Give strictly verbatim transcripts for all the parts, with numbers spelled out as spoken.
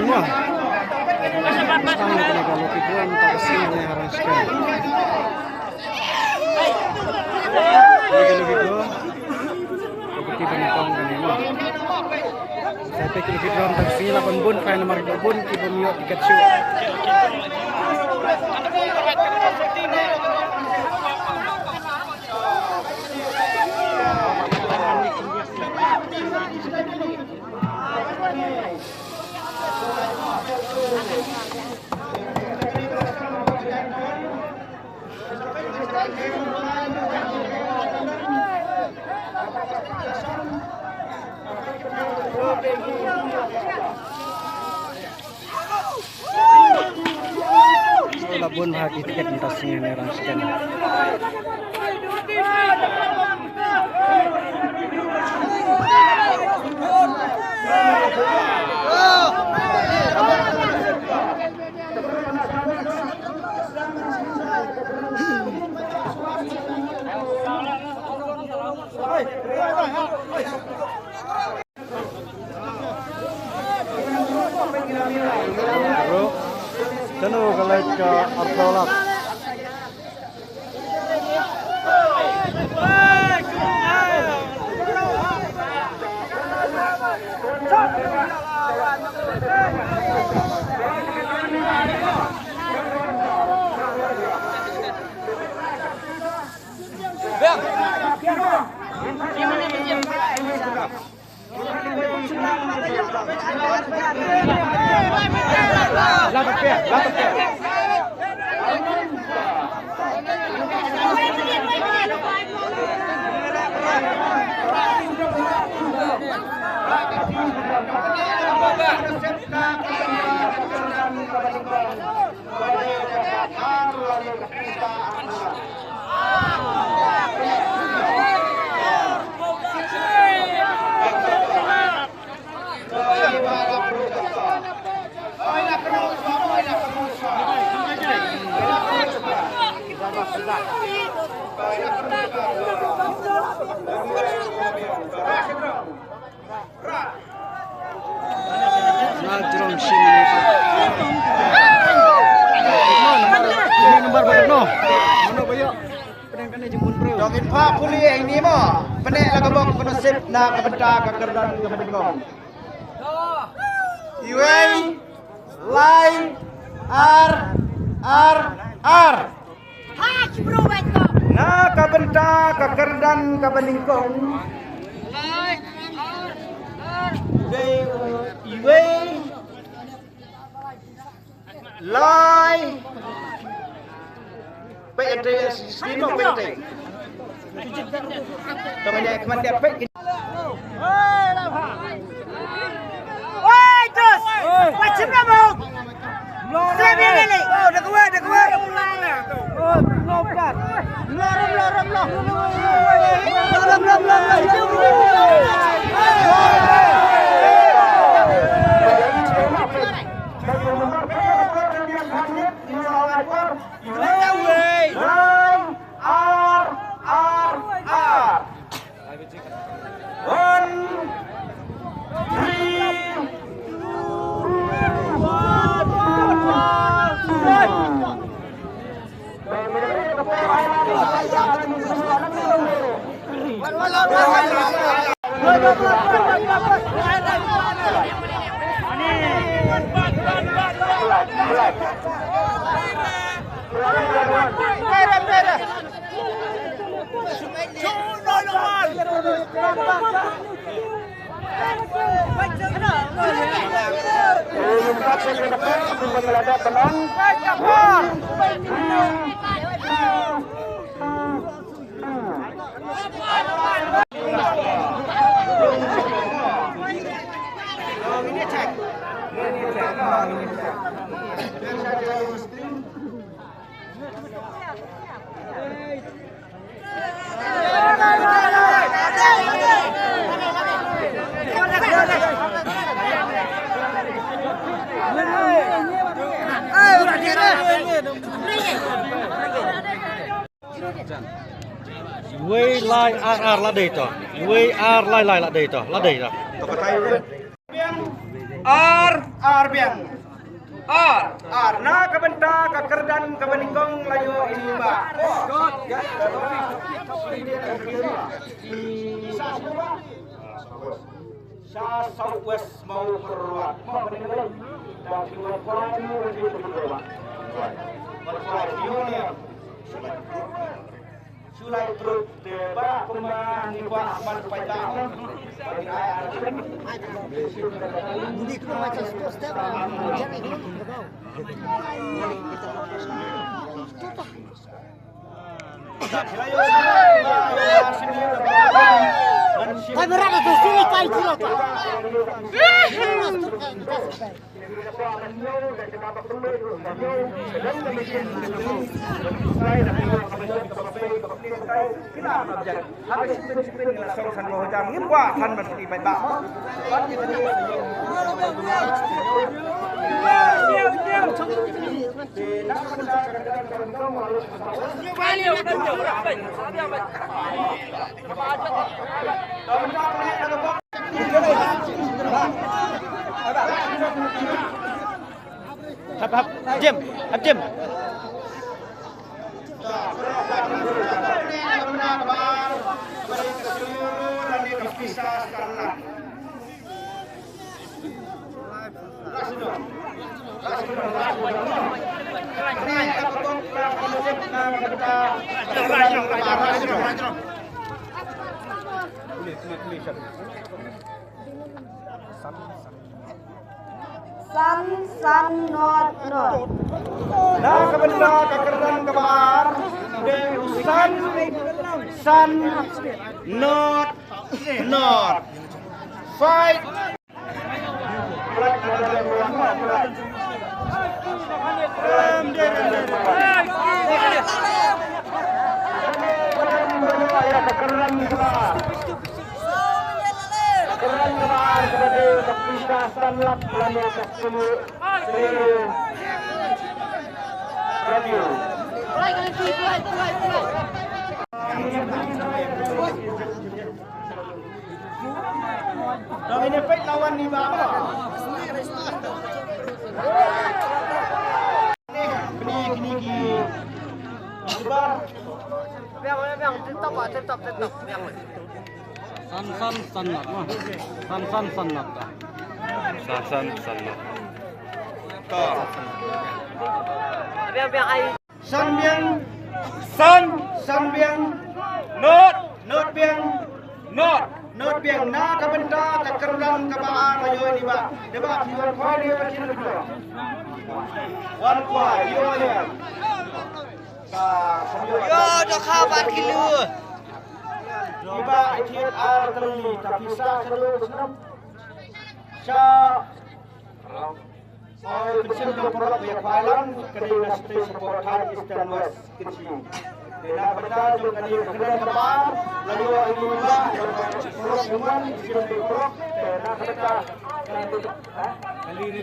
Mo. Tang ïa kane ka lucky draw mynta ka sngi ne ha Rangshken. Kane ka lucky draw. Ka lucky ban ïa kong kane mo. Sa te ka lucky draw mynta ka sngi la ban bun, phai namar ba bun ki bym ïoh tiket shuh. La bun ha ki tiket mynta sngi ne Rangshken. Bro, kano ka lait ka arphew lak? Na jrong shi minit. Number, number ba no. Mano ba ïoh. Pyneng kane jingmut briew. Dong in pha puli eh ini mo. Pyneng la ka bok pynasip na ka bynta ka kyrdan ka bynta. Iwei, lai, ar, ar, ar. Haj bro wet ko. Na ka bynta ka kyrdan kaba nyngkong. Dei u iwei, lai. Peit ïa te, screen mo, peit ïa te. Tong ïa khmat ïa peit. Oi, dos. Pachim na mo. Sini ni. Oh, dah kuat, dah kuat. Oh, no, no. Lorong, lorong, lorong. Lorong, lorong, lorong. Nine, ar, ar, ar. One, three, two, one, one. Iwei lai ar ar la dei to. Iwei ar lai lai la dei to. La dei to. Ar Ar biang. Ar. Ar. Na ka bynta ka kyrdan kaba nyngkong la ïoh ïa i Bah. Sha South West Mawkyrwat. Mawkyrwat. Shu lai prut te ba kumba ngi kwah ban paidbah. Hap, hap, jem, hap, jem. San, san, not, not. Na ka bynta ka kyrdan kaba ar, dei u san, san, not, not. Fight. San, san, san, not, ma. San, san, san, not, ta. San, san, san, not. Ta. San biang. San. San biang. Not. Not biang. Not. Not biang. Na ka bynta ka kyrdan kaba ar la ïoh ïa i Bah. Dei ba phi wan khwai ne wan kilo. Wan khwai ïoh ïa. Ka ïoh. Ïoh, dohkha bar kilo. I Bah Ithied Artylli, ta pisa sha Sha. Oi, pynshim jong paralok ïa Khwailang, ka dei na State Support Thailand Eastern West Kynshi. Te na ka bynta jong kane ka kyrdan kaba ar, la ïoh ïa i Bah, paralok Hungwan, pynshim jong paralok, te na ka bynta, ha? Kali ni.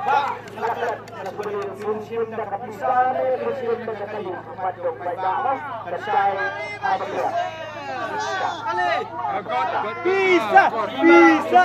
Bah, la klet, la klet, pynshim na ka pisa ne, pynshim na ka kali. Pisa, pisa.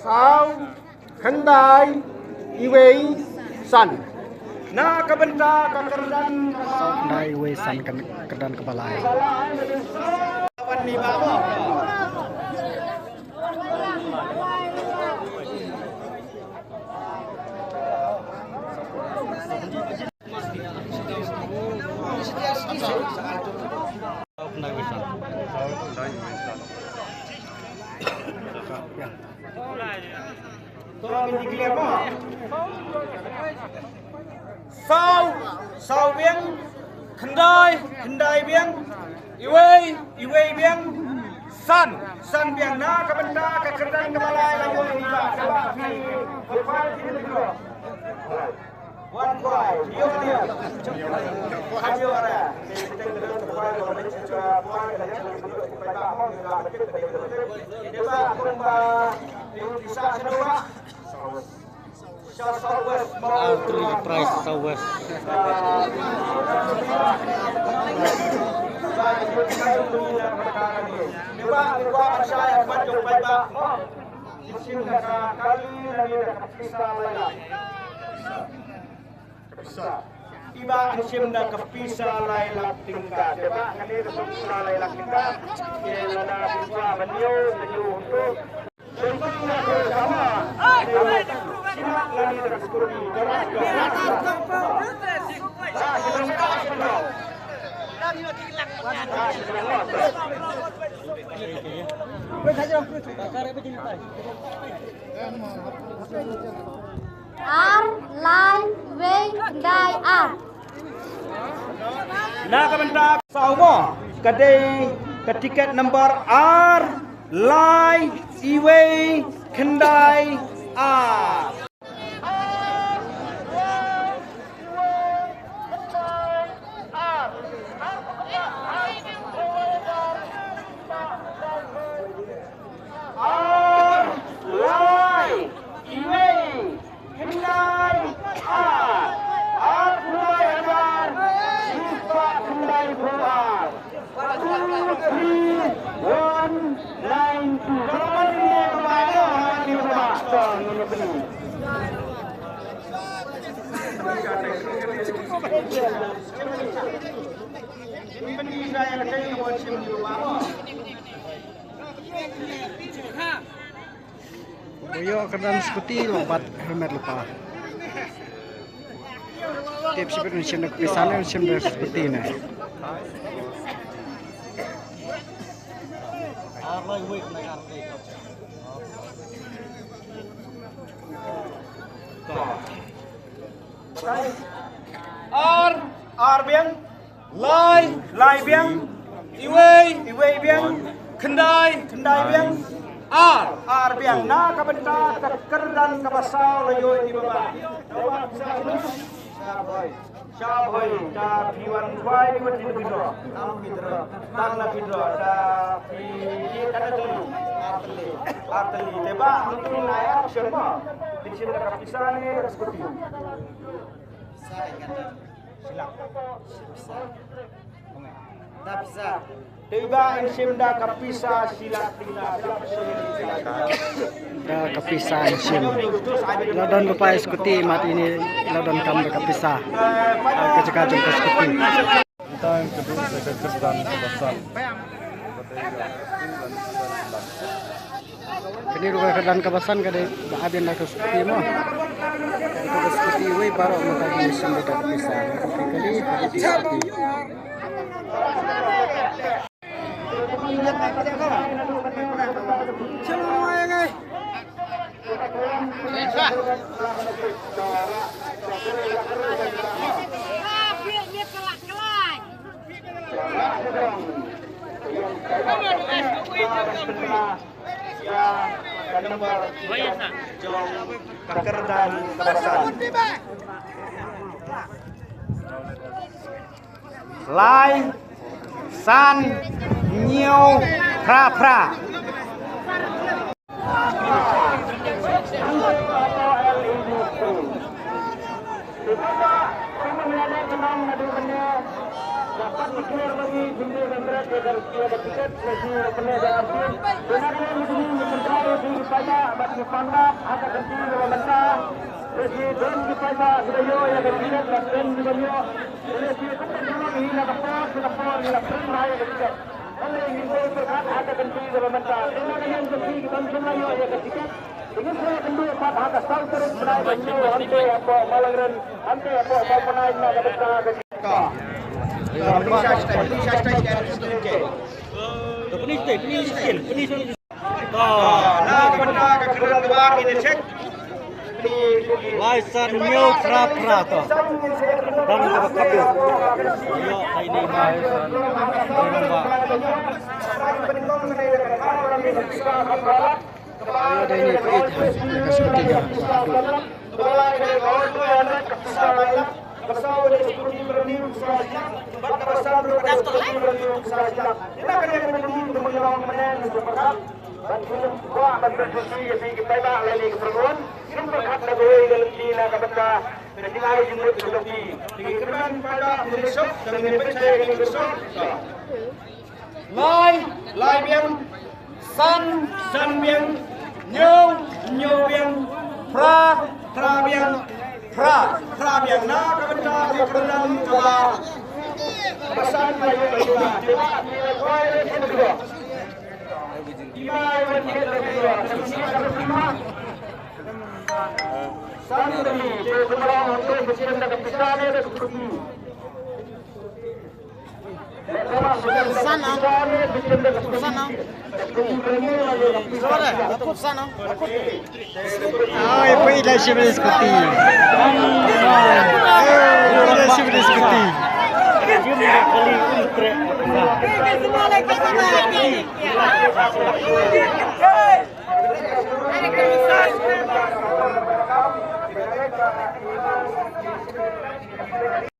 Saw, khyndai, iwei, san. Na ka bynta ka kyrdan. Saw, khyndai, iwei, san, ka kyrdan kaba lai. Saw, saw biang, khyndai, khyndai biang, iwei, iwei biang. San. San biang na ka bynta ka kyrdan kaba lai la ïoh ïa ka. One point. Ïoh ïa. Ïoh ïa. Artillery prize South West. Iba, iba, shim da ka pisa lai lak tyngka. Iba, ngane da ka pisa lai lak tyngka. Ke lada pisa ban ïoh, ban ïoh tu. Ar, lai, wei, khyndai, ar. Na ka bynta Sawmo ka dei ka tiket number ar, lai, iwei, khyndai, ar. Ar, lai, iwei, khyndai, ar. Ar phew lai hajar shispah khyndai phew ar. Two three one nine two. U ïoh kyrdan scooty, u bat helmet lypa. Tip shibit un shim da ka pisa ne un shim da ka scooty ne. Ar, ar biang. Lai, lai biang. Iwei, iwei biang. Khyndai, khyndai biang. Ar, ar biang. Na ka bynta ka kyrdan kaba saw la ïoh ïa i baba. Shah bhoi, ta phi wan khwai, phi wan withdraw. Tang withdraw, ta phi, phi kata tu. Artylli. Te ba, mungkin na ya, shah bhoi. Pynshim da ka pisa ne, da ka scooty. Pisa, kata. Shilak. Pisa. Da pisa. Te ba, pynshim da ka pisa, shilak. Da ka pisa pynshim. La don lypa ïa scooty, mat ine la donkam da ka pisa. Ka jaka jong ka scooty. Kane ruh ka kyrdan kaba san ka dei ba ai biang da ka scooty mo. Ka scooty wei baroh mynta ki shim da ka pisa. Ka kali ka scooty. Lai, san, hynñiew, phra, phra. Lai, san, hynñiew, phra, phra to. Dang kaba khappud. Ïoh ai ni ma. Dang ba. Ïa dei ne peit ha ïa ka skuti ka. Lai, lai biang, san, san biang, hynñiew, hynñiew biang, phra, phra biang, phra, phra biang. Na ka bynta ka kyrdan kaba ba san biang. San biang. Sana. Sana. Sana. Ai, pwit ila shim ïa skuti. Ai, pwit ila shim ïa skuti.